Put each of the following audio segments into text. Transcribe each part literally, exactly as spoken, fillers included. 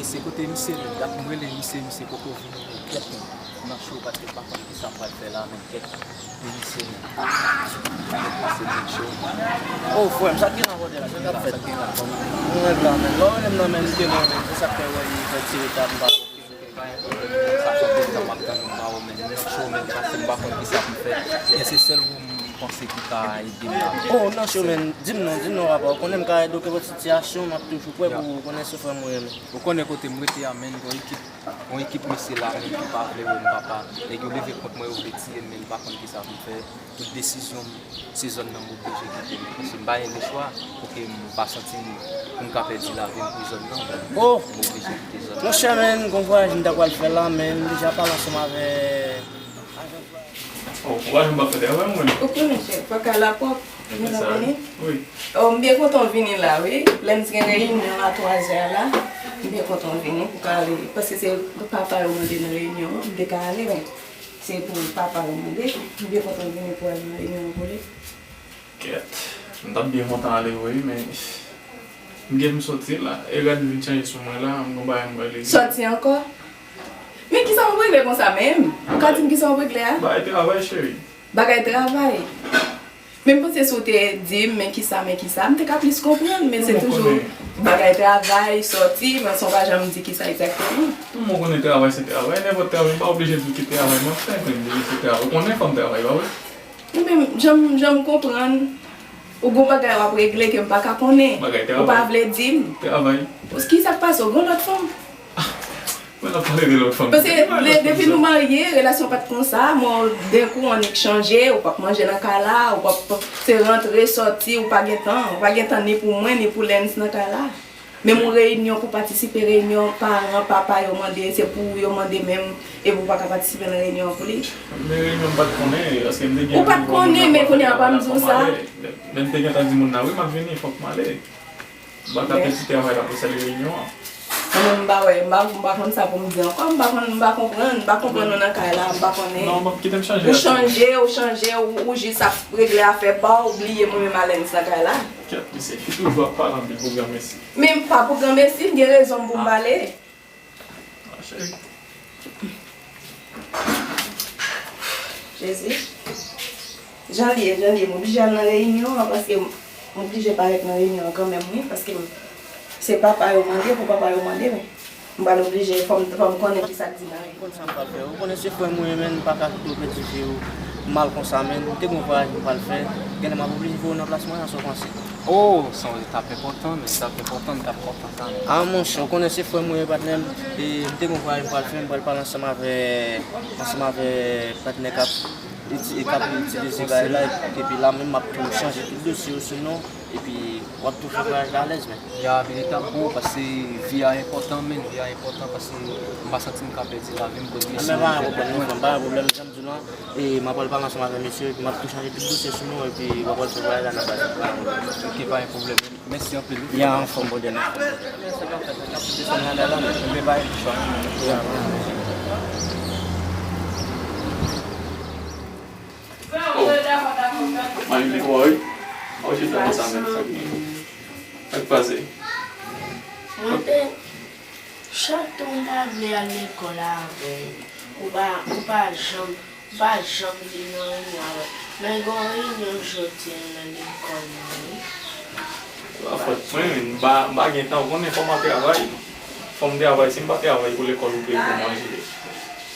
Se kote misye menm, dat m rele misye, misye poko vini, men kèt, m nan cho paske m pa konn kisa m pral fè la, men kèt, e misye menm. Mwen panse m nan cho. Oh, frè m, sa k gen nan vòdè la? Sa k ap fèt? Sa k gen la? Mwen la, men lè w rele m nan men m te lwen, men se sa k fè w wè m fè ti reta, m pa. Sa fè plis tan m ap tann ou, m pa wè w, men m nan cho, men paske m pa konn kisa pou m fè. E se sèl ou m panse ki ka ede m la. Oh, nan cho, men di m non, di m non, papa. Ou konnen m ka ede w, kenpòt sitiyasyon, m ap toujou prè pou ou, ou konnen se frè m ou ye, men. Ou konnen kote m rete a, menn, gon ekip, gon ekip mesye la, menn, ki pa vle wè m, papa. Nèg yo leve kont mwen, yo vle tiye m, menn, m pa konn kisa pou m fè. Tout desizyon m, se zòn nan m oblije kite m. Paske m pa gen lechwa pou ke m pa santi m, pou m ka pèdi lavi m pou zòn nan. Oh! M oblije kite zòn nan. Monchè, menn, gon vwayaj m ta pral fè la, men m deja pale ansanm avè Oh, ou pa janm pa fè travay, mwen. Ou konnen, chèf, fòk al la pwòp. Ou konprann? Wi. Oh, m byen kontan w vini la, wi. Lens gen reyinyon a twazè la. M byen kontan w vini pou ka ale. Paske se papa yo mande nan reyinyon an, m te ka ale, men se pou papa yo mande. M byen kontan w vini pou al nan reyinyon an pou li. Kèt. M t ap byen kontan ale vre wi, men m gen m soti la. E rad vin chanje sou mwen la, m gon bagay m pral regle. Soti ankò? Men kisa w ap regle konsa menm? Ou ka di m kisa w ap regle a? Bagay travay, cheri. Bagay travay? Men m panse si w te di m, men kisa, men kisa, m te ka plis konprann, men se toujou bagay travay, soti, men se w pa janm di kisa egzakteman. Kòman w konnen travay se travay? Nenpòt travay, m pa oblije di w ki travay m ap fè, men m di w se travay. Ou konnen fò m travay, pa vre? Ou menm, jan m, jan m konprann, ou gon bagay w ap regle ke m pa ka konnen. Ou pa vle di m. Travay. Kisa k pase w? Gon lòt fanm? Mwen ap pale de lòt fanm. Paske depi nou marye, relasyon pa t konsa, men w, denkou, annik chanje, ou p ap manje nan kay la, ou p ap, se rantre, sòti, ou pa gen tan, ou pa gen tan ni pou mwen, ni pou Lens nan kay la. Menm yon reyinyon pou patisipe, reyinyon paran, papa yo mande, se pou ou yo mande menm, epi ou pa ka patisipe nan reyinyon an pou li. Men reyinyon m pa t konnen, paske m te gen yon moun nan pale, men m te gentan di moun nan, wi, m ap vini, fòk m ale. M pa ka pèdi travay la pou sèl reyinyon an. Mwen menm, m pa wè, m pa, m pa konn sa pou m di ankò, m pa konn, m pa konprann, m pa konprann nou nan kay la, m pa konnen. Non, m ap kite m chanje. Ou chanje, ou chanje, ou, ou jis ap regle afè pa w, ou bliye mwen menm a Lens nan kay la. Kèt, mesye, ki toujou ap pale anpil pou granmesi. Men pa pou granmesi, m gen rezon m pou m pale. Ah, cheri. Jezi. Jan l ye, jan l ye, m oblije al nan reyinyon an, paske m oblije parèt nan reyinyon an kanmenm, wi, paske m, se papa yo mande, pou papa yo mande, men m pral oblije, fò m, fò m konnen ki sa k di nan reyinyon. Konn sa m pral fè. Ou konnen se frè m ou ye, men m pa ka kite w pèdi vi w mal konsa, men m te gon vwayaj m pral fè. Genlè m ap oblije voye w nan plas mwen an, sa w panse? Oh, se yon etap enpòtan, men etap enpòtan, m t ap kontan sa, men. Ah, monchè, ou konnen se frè m ou ye, patnè m. E m te gon vwayaj m pral fè, m pral pale ansanm avè, ansanm avè patnè k ap iti-, k ap itilize bagay la, epi la menm m ap tou chanje tout dosye yo sou non, epi w ap tou fè vwayaj la alèz, men. Ya, men etap bon, paske vi a enpòtan, men vi a enpòtan, paske m pa santi m ka pèdi lavi m, kote mesye yo jwenn mwen. Pa gen pwoblèm, non, frè m, pa gen pwoblèm, jan m di w lan. E m ap pral pale ansanm avè mesye, epi m ap tou chanje tout dosye sou nou, epi w ap pral fè vwayaj la nan baz. Ok, pa gen pwoblèm. Mèsi anpil, wi. Ya, anfòm, brother, anfòm. Mèsi, pa fèt, n ap desann nan la, men kenbe bagay pou sa. Ya. Oh, m annik li twò, wi. Ou chita konsa menm, sa k gen? Sa k pase? Mwen te, chak tan m ta vle al lekòl avè w, ou pa, ou pa janm M pa janm vin nan reyinyon avè w. Men gen yon reyinyon jodi a nan lekòl nan, wi. Se pa fòt mwen, wi. M pa, m pa gen tan. Ou konnen fò m al travay. Fò m travay. Si m pa travay pou lekòl ou peye pou manje,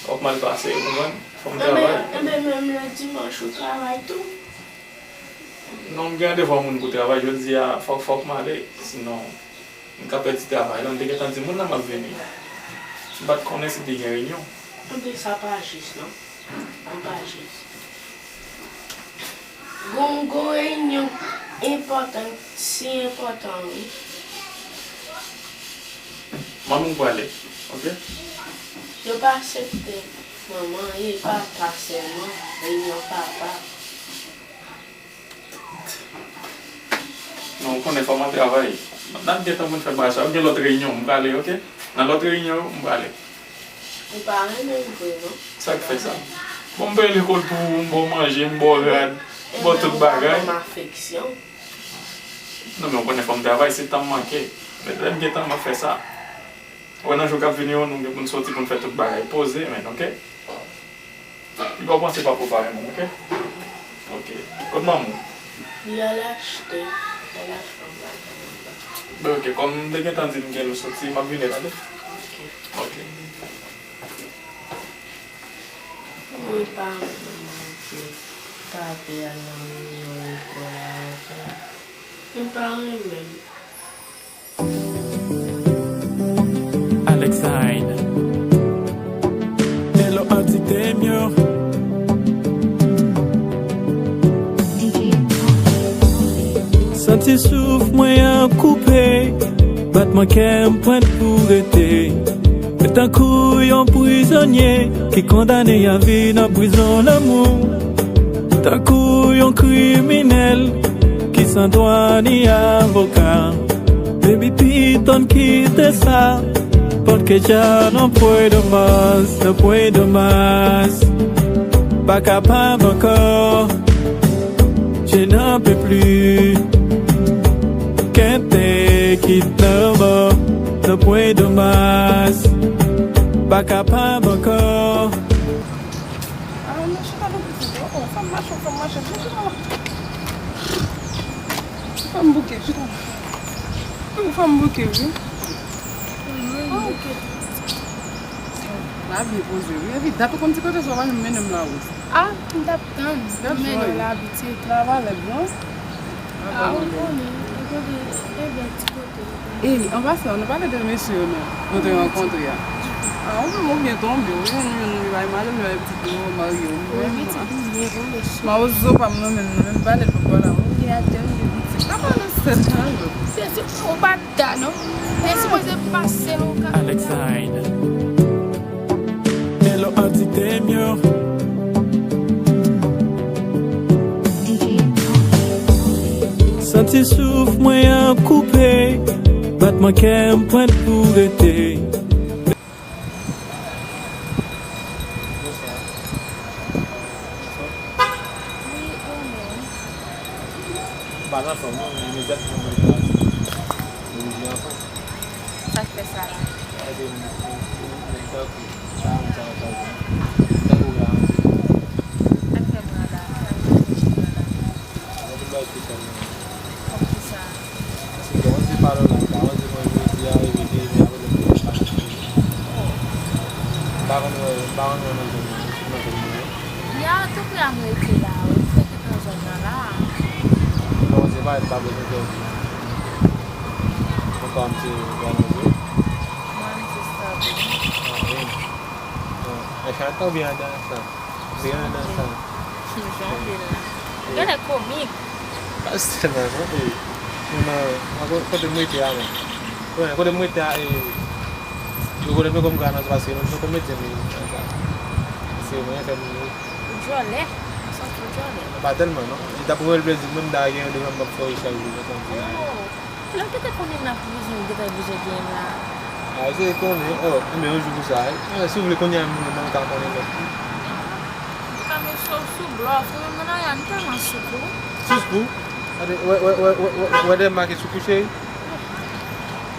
fòk mal pase, ou konprann? Fò m travay. Enben, enben, menm lè dimanch ou travay tou? Non, m gen randevou a moun pou travay. Jodi a, fòk, fòk m ale. Sinon, M ka pèdi travay la, m te gentan di moun nan m ap vini. M pa t konnen si te gen reyinyon. Ebyen, sa pa jis, non. Sa pa jis. Gon, gon reyinyon enpòtan, si enpòtan, wi. Manman m prale, oke? Yo pa aksepte manman, e papa sèlman, reyinyon papa. Non, ou konnen fò m al travay. N ap gentan konn fè bagay sa. Ou gen lòt reyinyon, m prale, oke? Nan lòt reyinyon yo, m prale. Ou pa renmen m vre, non? Sa k fè sa? Bon, m peye lekòl pou ou, m ba w manje, m ba w rad, m ba w tout bagay. Ou pa renmen m afeksyon? Non, men ou konnen fò m travay, se tan m manke. Men lè m gen tan, m ap fè sa. Wè, nan jou k ap vini yo, nou gen pou n soti pou n fè tout bagay poze, men, oke? Piga w panse pa prepare moun, oke? Oke. Kot manman w? Li al achte. Li al achte yon bagay. Ben, oke, kòm m te gentan di n gen nou soti, m ap vini, tande? Oke. Oke. Mwen pa renmen, mwen, ke pa vle al nan reyinyon lekòl la, mwen pa renmen. Alex Hyde. Hello, Auntie Temio. Santi souf mwen an koupe, batman kè m pwent pou rete. Mwen tankou yon prizonye ki kondane a vi nan prizon lanmou. Tankou yon kriminèl ki san dwa ni avoka. Baby, piton kite sa. Porque ya no puedo más, no puedo más. Pa kapab ankò. Je n'en peux plus. Can't take it no more. No puedo más. Pa kapab ankò. Ah, non, chita nan piti. Oh, fè m mache, fè m mache. Chita la. Fè m bouke, chita la. Fè m bouke, wi. Ah, bouke. La byen poze, wi. Epi dat ou konn ti kote sa w pa janm mennen m la, wi. Ah, m t ap tann. Gad men sa, non, wi. Labitid. Travay lèd, non? Ah, ou konnen, ou konnen, e bèl ti kote. E, an pasan, nou pale de mesye yo, non, nou te rankontre a. Ah, ou menm ou byen tonbe, ou jwenn youn, li bay madanm li, bay pitit yo, marye, ou menm. Wi, pitit li byen, bon mesye. Mawozo pa m nan menm, nan menm pale, pa pale, wi. Li atè, li pitit. Pa pale sèl sa, non. Se, se, ou pa ta, non. Te sipoze pase, non, ka. Alex Hyde. Hello, Auntie Temio. Santi souf mwen an koupe, batman kè m pwent pou rete. Wi, ou menm? M pa nan fòm, non, men imediatman mwen deplase. Mwen vin anfòm. Sa k fè sa la? Paske m, m, m, m tankou sa, m tankou sa, m tankou la. Sa k fè m rala? Sa k fè m rala? Mwen te bay espesyal mwen. Kòm kisa? Paske gen yon ti pale la, pa yon ti mwen jodi a, e mete, men apre lè mwen pa. M pa konn wè, m pa konn wè nan zòn nan, sou nan zòn mwen. Ya, tou prè a m rete la, ou fè tout nan zòn nan la. Non, se pa, m pa bezwen pèdi. Mwen pa m se Ganazo. Mwen, m se Starboy. Ah, wi. Bon, e chan tan byen andan sa. Byen andan sa. Jan anpil la. Genlè komik. Pa sèlman, non, e, nou nan, nan ko-, kote m rete a, men. Konnen, kote m rete a, e, yo konnen mwen kòm Ganazo, paske nou, nou komedyen, men, sa, sa. Se mwen fè m. Ou djòlè. Ou santi w djòlè. Pa tèlman, non. Li t ap pran plezi, mwen, m ta gen yon devan m ap fè chak jou, mwen santi. Oh. Lè w gentan konnen m la, pou bezwen, gentan bezwen gen m la. A, se konnen, oh, enben, yon jou pou sa, wi. A, si w vle, kounye a menm, ou ka konnen lòt. Antouka, mesye, w sou blòf, ou menm nan lari a, m tèlman sou kou. Sou kou? Gade, wè, wè, wè de make sou kou, cheri?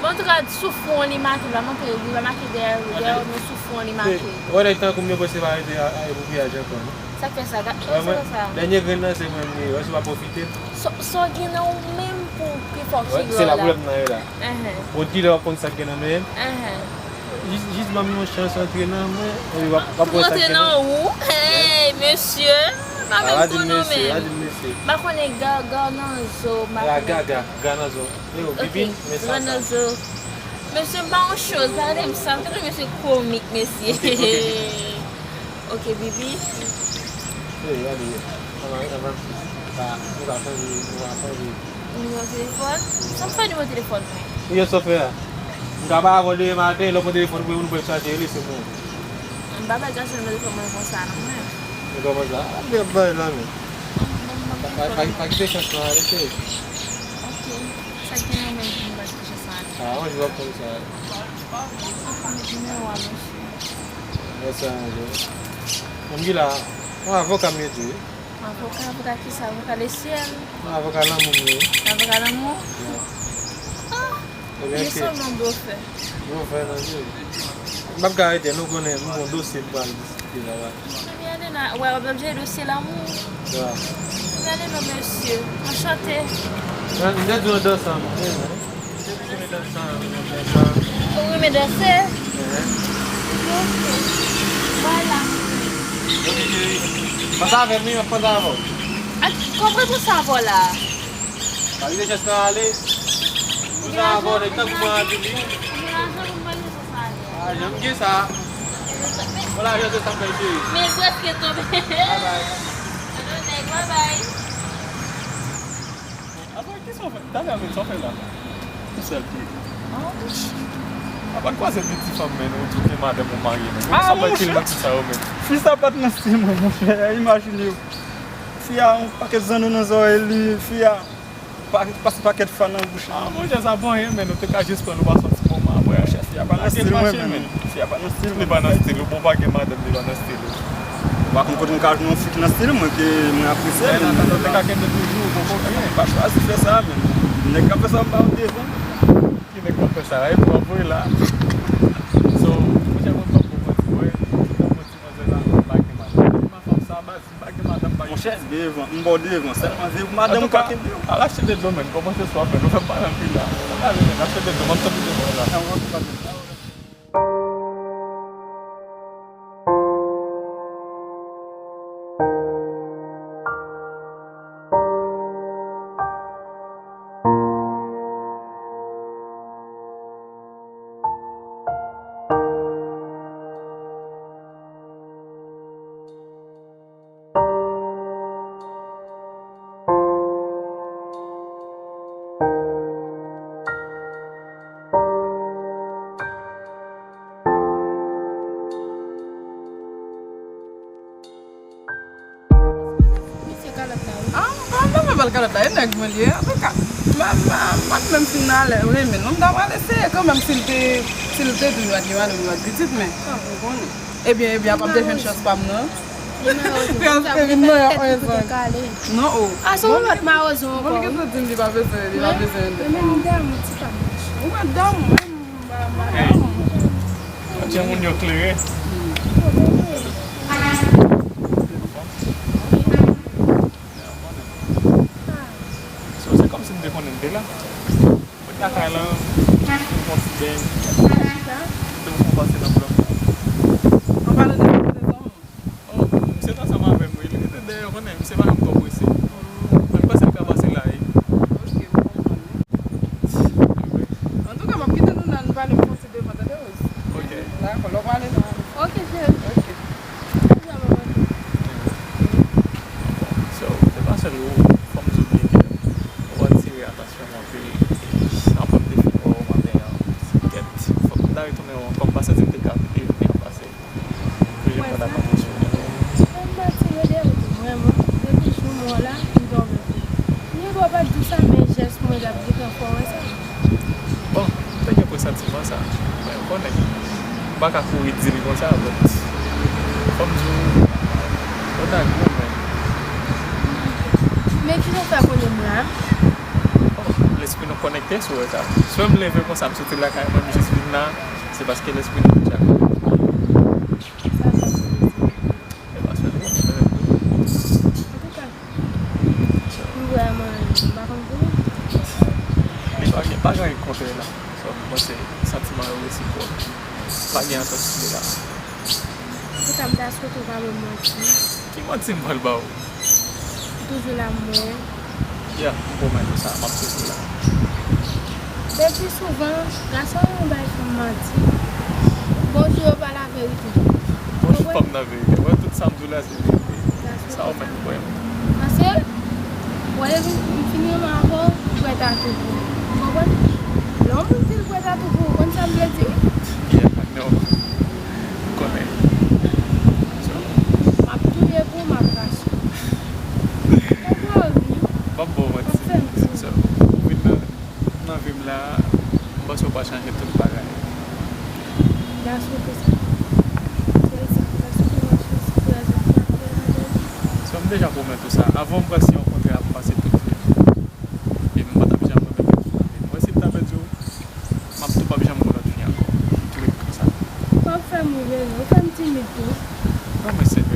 Bon, antouka, sou fwon li make, li pa make, li pa make dèyè, dèyè, men sou fwon li make. Wè, nèg tankou m yo, panse pa rete a, a, pou vyaj ankò, non. Sa k fè sa? Sa k fè sa? Dènye grenn nan, se mwen m ye. Wè, si w pa pwofite. Sa w gen nan ou menm pou ki fòk figi w la? Se la pwoblèm nan ye la. Bon, kilè w ap konn sa k gen nan men m? Jis, jis ban m yon chans antre nan mwen, epi w ap, w ap wè sa k gen nan. Antre nan ou? Hey, mesye! Pa menm tou non menm. M pa konnen Ga-, Ganazo, m pa konnen. Ga-, Ga-, Ganazo. Yo, Bibi, men sa, sa. Ganazo. Mesye, m pa yon choz, pa rele m sa, m tande mesye komik, mesye. Ok, ok, Bibi. Ok, Bibi. Ey, gade, anvan, anvan, nou ka, nou ka chanje, nou ka chanje. Nimewo telefòn? Sa m fè nimewo telefòn mwen? Ou gen sa w fè a? M ka pa avè w demen maten, lè w pran telefòn pou yon moun pou l chaje, rele se mwen. M pa bay gason nimewo telefòn mwen konsa, non, mwen. Men kòman sa? Ap gen bay la, men. Pa, pa, pa, pa kite chans lan ale, cheri. Ok. Sa k gen nan men m, m pa kite chans lan ale. Ah, yon jou w ap konn sa. Ou konn nimewo a, mesye. Mèsi, anjè. Moun ki la, yon avoka m ye tou, wi. Avoka, avoka kisa? Avoka lesyèl? Non, avoka lanmou m ye. Avoka lanmou? Yeah. Ah! Li se yon blofè. Blofè nan je. M p ap ka rete, nou konnen m gon dosye m pral diskite la. Premye ane nan, wè, w ap jere dosye lanmou. Premye ane non, mesye. Anchante. Mwen, m te di w dansan, m te di w dansan, m te di w dansan. Ou renmen danse? Wi. Vwala. Ok, cheri. Panse avè m, wi, m ap panse avè w. Ak, kòman pou sa vò la? Malgre jès lan ale, pou sa avè w, nèg tankou mwen ap di li. Ou gen lajan pou m pale sa ale. Ah, janm gen sa. Bon, lajan se sa k fè l cheri. Men prèske tonbe. Bye bye. Hello, nèg, bye bye. Apa, kisa w fè? Talè a menm, sa w fè la? Ki sèl pye? Ah, wouch. Apa, n kwaze de ti fanm, men ou di w gen madanm ou marye, men. Ah, sa bay pil nan ti sa yo, men. Fi sa pa t nan stil mwen, monchè. Imajine w. Fi a, yon pakèt zanno nan zòrèy li, fi a. Pa, pase pakèt fa nan bouch li. Ah, monchè, sa pa anyen, men nou te ka jis pran nou pase yon ti moman, apre, monchè, fi a pa nan stil mwen, men. Fi a pa nan stil mwen. Li pa nan stil ou, bon, pa gen madanm, li pa nan stil ou. Ou pa konn kote m ka jwenn yon fi ki nan stil mwen, ke mwen apresye, men. Nan te ka kenbe toujou, ou poko gen. M pa chwazi fè sa, men. Nèg k ap fè sa, m ba yo devan. Ki nèg k ap fè sa? E pou anvoye la. So, monchè, mwen pa pou manti, mwen, nan manti, manzè la, m pa gen madanm. Depi m a fanm sa, baz, m pa gen madanm, m pa gen pitit. Monchè, devan, m ba w devan. Sèlman veye pou madanm ou pa kenbe w. Antouka, al achte de dlo, menn. Kòmanse swa fè. Nou fè m pale anpil la. Al ale, menn, achte de dlo. M ap tann ou devan la. Mesye kalòt la, wi. Ah, m pa, m pa fè bal kalòt la, e nèg mwen li ye. Antouka, m pa, m pa, m pa t menm fin alèz renmen l non, m ta pral eseye kanmenm si l te, si l te di m li pa t gen madanm, li pa t pitit, men, ah, ou konnen. Ebyen, ebyen, a p ap defann chans pa m nan. Li mawozo, sa vle fè tèt li poto kale. Non, oh. Ah, se yon lòt mawozo ankò, wi. Bon, li gentan di m li pa bezwen, li pa bezwen. Men, men, m damou ti pa bouch. Ou mèt damou, men m pa, m pa damou. Jan moun yo klere. So, se kòmsi m te konnen m te la. Mwen lakay lan, m fè yon ti beny. Sa? M te fè yon pase nan blo. An palan de kote sa, oh, misye t ansanm avè m, wi. Li rete dèyè, ou konnen, misye pa janm twò prese. Mwen panse li ka pase la, wi. Ok, m konprann. Antouka, m ap kite nou la, nou pale m fon ti devan, tande, Rose? Ok. Dakò, lè w pale, nou ale. Ok, cheri. Ok. So, se pa sèl ou, fò m di w byen ke ou atire atansyon m anpil. Apre m te fin wè w maten an, kèt, fòk m ta retounen wè w ankò, m pa santi m te ka vini an pase. Toujou pran atansyon. Mwen atire de ou, vrèman. Depi jou m wè w la, m tonbe. Nèg ou pa t di w sa, men jès mwen t ap gentan fè w wè sa. Bon, m te gen presantiman sa. Men ou konnen, m pa ka kouri di l konsa, but fò m di w, ou ta gou, men. Men kijan w fè konnen m la? Bon, lespri nou konekte, si w wè sa. Si w wè m leve konsa, m soti lakay mwen, m jis vin la, se paske lespri nou deja konekte. Sa fè m plezi. E pa sèl mwen, men tou. Antouka, m vrèman, m pa konn pou mwen. Li pa gen, pa gen anyen kontre la. So, m panse santiman yo resipwòk. Pa gen ansanm kite la. Antouka, m ta swete w pa ban m manti. Ki manti m pral ba w? Ou toujou la pou mwen. Ya, m pwomèt ou sa, m ap toujou la. Depi souvan, gason yo bay fanm manti. Bonjou yo pa laverite. Bonjou fanm nan verite. Mwen, tout sa m di w la, se verite. Sa ou menm kwè m. Paske, wè, depi m fin renmen avè w, m prèt a tou pou ou. Ou konprann? Lè yon moun di l prèt a tou pou ou, ou konn sa m vle di, wi. Yeah, I know. M konnen. So. M ap touye pou ou, m ap rache. Ou konprann, wi. Ban m ba w manti. So, ou vin nan nan vi m la, m panse w pral chanje tout bagay. That's what they say. So, m deja pwomèt ou sa. Avan m pral siyen yon kontra, m pase tout vi m. E m pa t ap janm remèt pèdi nan vi m. Mwen, si m ta pèdi w, Fè m rive, ou fè m timid tou. Non, men se